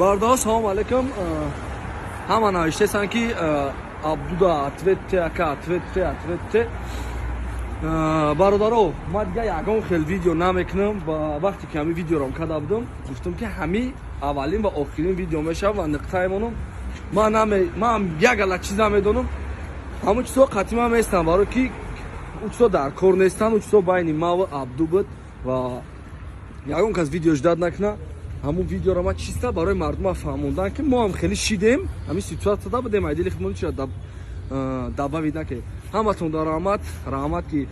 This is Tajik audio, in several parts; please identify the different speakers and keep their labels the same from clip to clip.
Speaker 1: Бародаро, салому алейкум. Ҳама навиштесанд, ки Абдуда ответ те, ака, ответ те, ответ те. Бародаро, ман дига ягон хел видео намекунам ва вақте ки ҳамин видеорам карда будам, гуфтам, ки ҳамин аввалин ва охирин видео мешавад ва нуқтаи монам. Ман як гала чиз намедонам, ҳамон чизҳо қатъи ман местам, барои ки ӯ чизҳо дар кор нестанд. Ӯ чизҳо байни ма ва Абду буд ва ягон кас видео ждать накуна. Ҳамун видеоро ман чиста барои мардума фаҳмондан, ки мо ҳам хеле шидем, ҳамин ситуатсияда будем, айдили худмон чира добавить накунем. Ҳаматон дар раҳмат, раҳмат, ки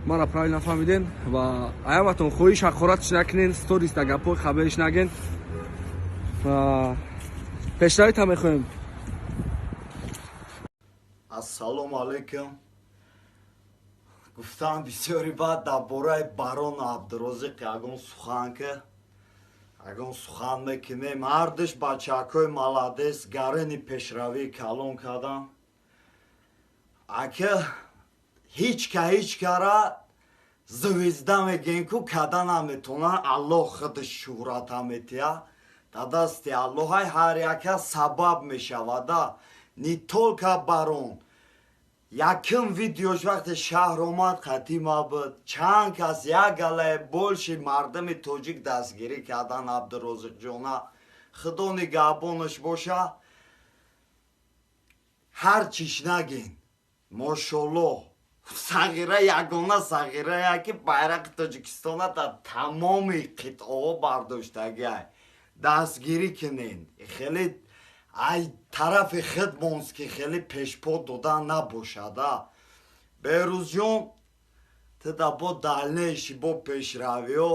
Speaker 1: мара правильно фаҳмиден. Ва аяматон хоҳиш, ҳақоратш накунен, сториста гапҳои хабариш наген. Пешравита мехоҳем.
Speaker 2: Ассалому алайкум. Гуфтам, бисёри баъд дар бораи Барону Абдурозиқ ягон сухан ки ягон сухан мекунем. Ҳардуш бачакҳои молодец, гарени пешравии калон кардам. Ака, ҳеҷ ка ҳеҷ кара звезда мегӯем ку када наметонад. Аллоҳ худаш шӯҳрата метиҳа, дар дасти Аллоҳай. Ҳар яка сабаб мешавада. Не только Барон, якум видеош вақте шаҳр омад, қатима буд. Чанд кас, як галае больше мардуми тоҷик дастгирӣ кардан Абдурозиқҷона. Худо нигаҳбонаш боша. Ҳар чиш нагин, мошоллоҳ, сағира, ягона сағирая, ки байрақи Тоҷикистона дар тамоми қитъаҳо бардоштагиай. Дастгирӣ кунен. Хеле ай тарафи худмонст, ки хеле пешпо додан набошада. Беҳрӯзҷон, ту да бо дальнейший, бо пешравиҳо.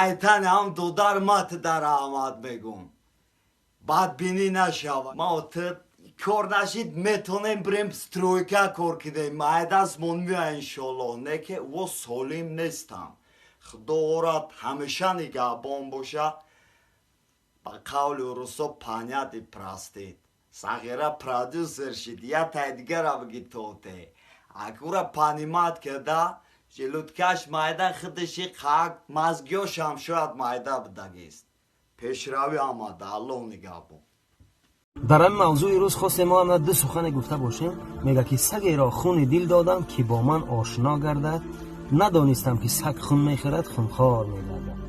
Speaker 2: Айтани ҳам додар ма ту да раҳмат мегӯм. Бадбинӣ нашава. Ма ту кор нашид, метонем бирем стройка кор кунем, майдастмон мея, иншоллоҳ. Не ки во солим нестам. Худо орад, ҳамеша нигаҳбон боша. Ба қавли урусо, понять и простить. Сағира продюсер шид, я тай дигара биги тоте акура понимать када. Желудка ш майда, худаши қак, мозги ошам шояд майда будагист. Пешравӣ омада, Аллоҳ нигаҳбон.
Speaker 3: Дар ҳамин мавзӯи рӯз хостем мо ҳам ду сухане гуфта бошем. Мега, ки сагеро хуни дил додам, ки бо ман ошно гардад. Надонистам, ки саг хун мехӯрад, хунхор мегардад.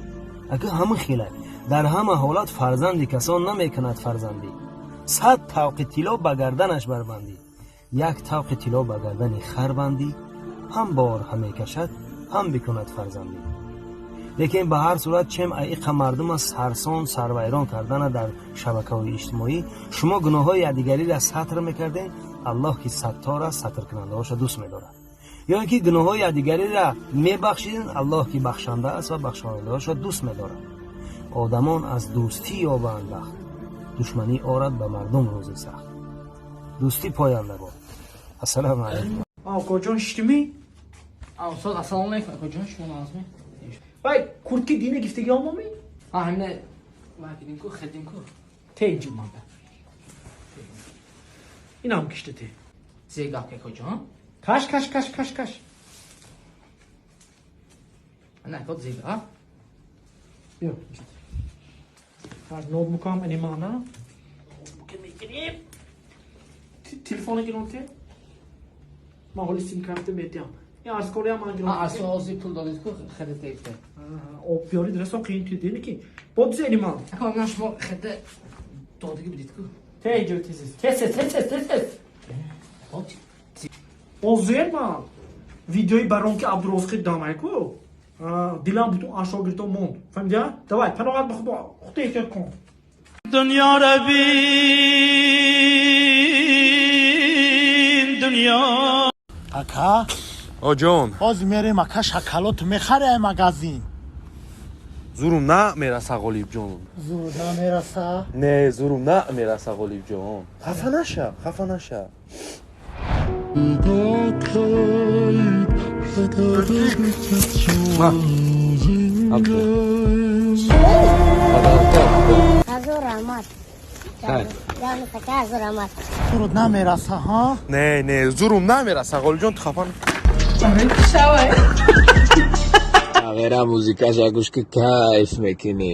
Speaker 3: Ака, ҳамин хелак дар ҳама ҳолат фарзанди касон намекунад фарзандӣ. 100 тавқи тилло ба гарданаш барбандӣ, як тавқи тилло ба гардани хар бандӣ, ҳам бор ҳамекашад, ҳам бикунад фарзандӣ. Лекин ба ҳар сурат, чем аиқа мардума сарсон сарвайрон кардана дар шабакаҳои иҷтимоӣ, шумо гуноҳҳои якдигариро сатр мекардем. Аллоҳ, ки саттор аст, сатркунандаҳоша дӯст медорад. Ё ин ки гуноҳҳои якдигариро мебахшидем, Аллоҳ, ки бахшанда аст ва бахшонандаҳоша дӯст медорад. Одамон аз дӯстӣ ёбанд бахт, душманӣ орад ба мардум рӯзи сахт. Дӯстӣ поянда бод. Ассалому алайкум.
Speaker 4: Акоҷон, шиштимӣ?
Speaker 5: Устод, ассалому алайкум, акоҷон, шумо нозми?
Speaker 4: Вай, куртки дина гифтаги омомӣ?
Speaker 5: А, ҳамина вай кидим ку, хирдим ку.
Speaker 4: Те инҷо манда. Инам кишта те.
Speaker 5: Зе гап, акоҷон?
Speaker 4: Каш, каш, каш, каш, каш.
Speaker 5: Ана, ако, зе гап?
Speaker 4: Биё. Так, ноутбукам ини мана. Ноутбука мегирем. Телефона гирон те. Ман ҳоли сим-карта метиҳам. Ин арзкориам ман гирон.
Speaker 5: А, арзо ози пул додед ку, хирида гифта.
Speaker 4: Об биёрид, расо қиин ти дини ки. Бо дузе ини ман.
Speaker 5: Ако, ман шумо хирида додагӣ будед ку.
Speaker 4: Те инҷо тез. Тез, тез, тез, тез, тез. Озер ман видеои баронки Абдурозиқи дамайку. Дилам бутун ашогирдо монд. Фаҳмидя? Давай, паноҳат ба Худо, худо эҳтиёт кун.
Speaker 6: Дунё бин, дунё.
Speaker 7: Ака.
Speaker 8: О, ҷон.
Speaker 7: Ҳозир мерем, ака, шоколад мехаре ай магазин.
Speaker 8: Зурум на мераса, Ғолибҷон.
Speaker 7: Зур намераса?
Speaker 8: Не, зурум на мераса, Ғолибҷон, хафа наша, хафа наша. Ма. Абду.
Speaker 9: Ҳазор раҳмат. Ҳазор раҳмат.
Speaker 7: Зурут намераса, ҳа?
Speaker 8: Не, не, зурум намераса, Ғолибҷон, ту хафа
Speaker 10: Вера, музикаша гӯш ки, кайф мекунӣ.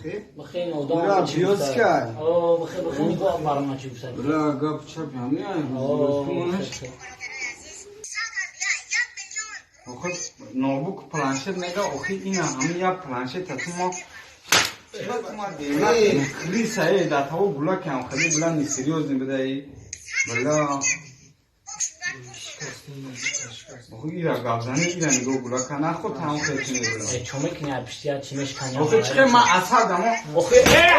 Speaker 6: Бахе?
Speaker 5: Бахе одам.
Speaker 6: Бра, биёскай.
Speaker 5: О, бахе, бахе нигоҳ барма чӣ гуфта.
Speaker 6: Бра, гап чап ҳамин ай. Охи ноутбук планшет мега, охи ина ҳамин як планшет ту мо криса э дар таво гула кам хали була не серьёзный бидаи. Бла. Охи ира гапзани ира нигоҳ гула ка нахо там хетини була.
Speaker 5: Э, чо мекунӣ пиштия чӣ мешканӣ?
Speaker 6: Охи чӣ ма асал дамо.
Speaker 5: Охи э!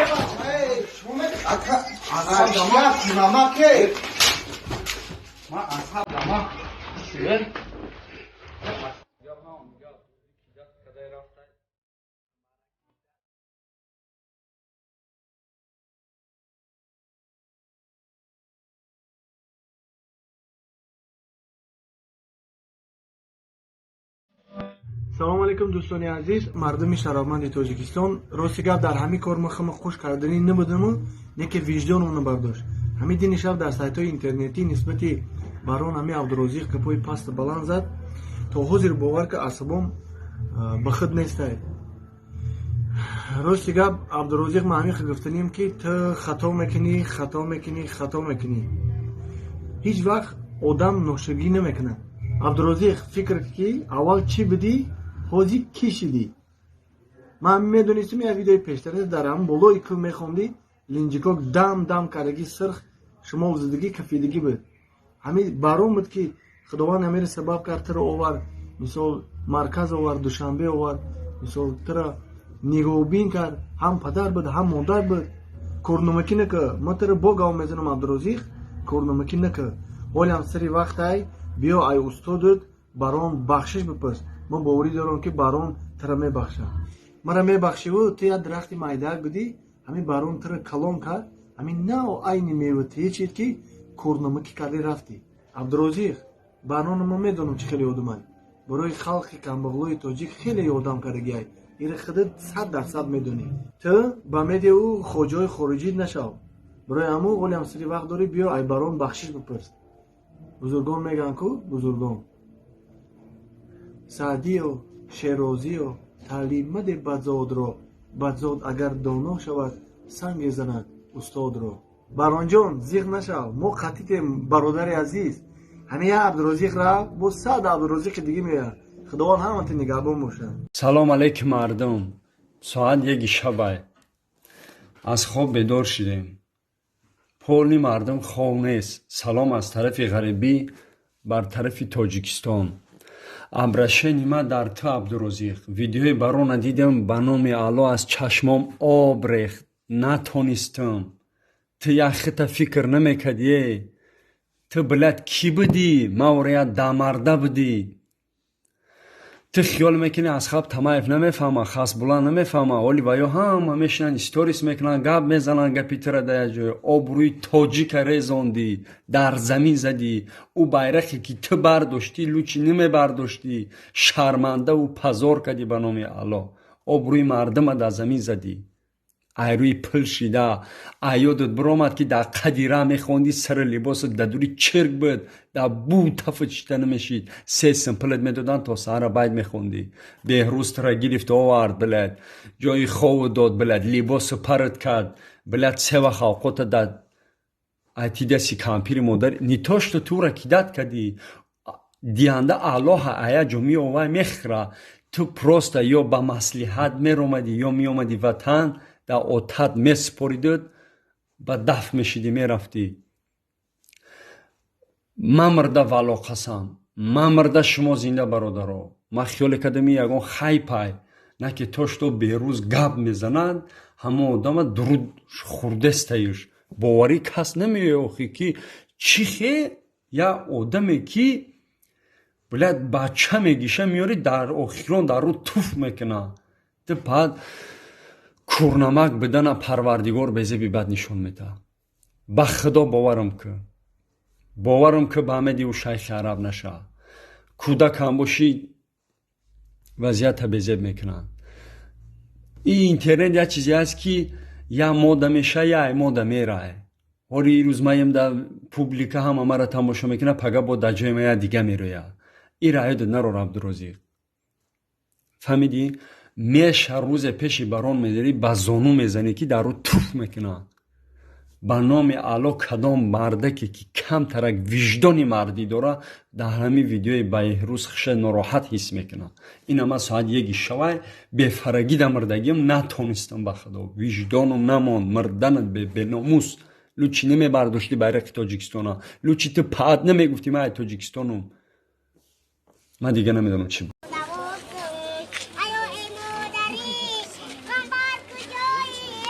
Speaker 6: Ака асал дамо
Speaker 2: Намаке.
Speaker 6: Ма асал дамо.
Speaker 4: Салом алейкум, дӯстони азиз, мардуми шарафманди Тоҷикистон. Рости гап, дар ҳамин кор мо хама хуш карданӣ набудаму, неке виҷдонамона бардошт. Ҳамин дини шаб дар сайтҳои интернетӣ нисбати барон ҳами Абдурозиқ гапҳои пасту баланд зад. То ҳозир, бовар ка, асабом ба худ нестай. Рости гап, Абдурозиқ, ман ҳамин хел гуфтанем, ки ту хато мекунӣ, хато мекунӣ, хато мекунӣ. Ҳеҷ вақт одам ношугӣ намекунад. Абдурозиқ, фикр ки аввал чӣ будӣ, ҳозир кӣ шидӣ. Ман медонистам, як видеои пештара дар ҳамн болои кӯ мехондӣ, линҷикок дам дам кардагӣ, сирх шумол зидагӣ, кафидагӣ буд. Ҳамин барон буд, ки Худованд ҳамеро сабаб кард, туро овард, мисол, марказ овард, Душанбе овард, мисол, туро нигоҳубин кард, ҳам падар буд, ҳам модар буд. Корномакӣ нака, ман туро бо гав мезанам, Абдурозиқ, корномакӣ нака. Ҳолиам сари вақтай, биё, ай устодат барон бахшиш бипурс. Ман боварӣ дорам, ки барон туро мебахшад. Мара мебахшиву ту як дарахти майдаак будӣ, ҳамин барон туро калон кард, ҳамин нав айни мева тие чид, ки корномакӣ кардӣ, рафтӣ. Абдурозиқ, бароно ман медонам, чӣ хеле одамай, барои халқи камбағлои тоҷик хеле ёрдам кардагиай. Ира худат 100% медонӣ. Ту ба медиа хоҷаҳои хориҷӣ нашав. Барои ҳамун ҳолиам сири вақт дорӣ, биё, ай барон бахшиш бипурс. Бузургон мегӯянд ку, бузургон Саъдиё, Шерозиё, таълим маде бадзодро, бадзод агар доно шавад, санге занад устодро. Баронҷон, зиқ нашав, мо қатитем, бародари азиз. Ҳамин як Абдурозиқ рафт, бо 100 Абдурозиқи дига меояд. Худованд ҳаматон нигаҳбон бошад.
Speaker 10: Салом алейкум, мардум. Соат 1 шабай, аз хоб бедор шидем, поли мардум хов нест. Салом аз тарафи ғарибӣ бар тарафи Тоҷикистон. Обращение ма дар ту, Абдурозиқ. Видеои барона дидам, ба номи Алло, аз чашмом об рехт, натонистам. Ту як хита фикр намекардӣ, е ту, блядь, кӣ будӣ? Маврия дамарда будӣ. Ту хиёл мекунӣ, Асхаб Тамаев намефаҳма, Хасбулла намефаҳма? Оли ва ё ҳама мешинанд, сторис мекунанд, гап мезананд, гапи тура дар як ҷой. Обрӯи тоҷика резондӣ, дар замин задӣ. Ӯ байрақе ки ту бардоштӣ, лучи намебардоштӣ. Шармандаву позор кардӣ, ба номи Алло, обрӯи мардума дар замин задӣ. Айрӯи пул шида аёдат биромад, ки дар қади ра мехондӣ, сари либосат дар дури чирк буд, дар бу тафт шида намешид. Се сим пулат медоданд, то саҳара байд мехондӣ. Беҳрӯз тура гирифт, овард, блядь, ҷои хову дод, блядь, либосу парат кард, блядь, се вақт авқота дар айтидаси кампири модар. Не то что тура кидать кардӣ, диҳанда Аллоҳа, ая ҷо меовай, мехӯра. Ту просто ё ба маслиҳат меромадӣ, ё меомадӣ ватан, дар отат месупоридуд, ба дафт мешидӣ, мерафтӣ. Ман мирда, вало қасам, ман мирда, шумо зинда, бародаро. Ман хиёле кардам, ягон хайпай на ки то что Берӯз гап мезанад, ҳамон одама дуруд хурдестаюш. Боварӣ кас намеояд, охи, ки чӣ хе як одаме ки, блядь, бача мегиша, меёри, дар охирон дар рӯ туф мекуна. Ту баъд курнамак бидана Парвардигор безеби бад нишон медиҳад. Ба Худо боварам ки, боварам ки, ба ҳамеди ӯ шайхи араб наша. Кӯдакам бошӣ, вазъията безеб мекунанд. Ин интернет як чизе аст, ки як мода меша, як мода мерае. Ҳоли ирӯз маем, да публика ҳама мара тамошо мекунад, пага бо дар ҷои ма як дига мерояд. Ира ёдат нарор, Абдурозиқ, фаҳмидӣ? Меша рӯзе пеши барон медарӣ, ба зону мезанӣ, ки дар рӯ туф мекунад. Ба номи Алло, кадом мардаке ки камтарак виҷдони мардӣ дора, дар ҳамин видеои Беҳрӯз хиша нороҳат ҳис мекунад. Ина ман соат 1 шавай бефарагӣ да мурдагиам натонистам, ба худо, виҷдонум намонд. Мурданат беномус, лучше намебардоштӣ байрақи Тоҷикистона, лучше ту паат намегуфтӣ ман ай Тоҷикистонум. Ман дига намедонам чӣ.
Speaker 9: Аё эй модари ғамбар куҷоӣ?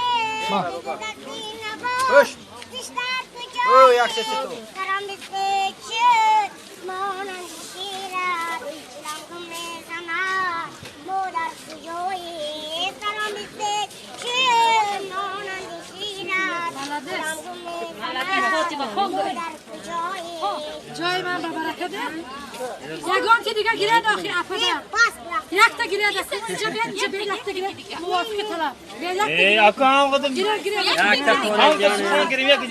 Speaker 9: Зиштар куҷоӣ? Сарам бисечи монанди шират лангум мезанад. Модар куҷоӣ? Сарам бисечи монанди шират лангум мезанад. Модар куҷоӣ?
Speaker 11: Ҷои ман ба баракат, ягон ти дига гирад охи афада. Якта гирад, инҷа биёд, инҷа биёд, якта гирад, мувофиқи талаб.
Speaker 5: Э, ака, ам қадам.
Speaker 11: Гирад, гирад.
Speaker 5: Якта.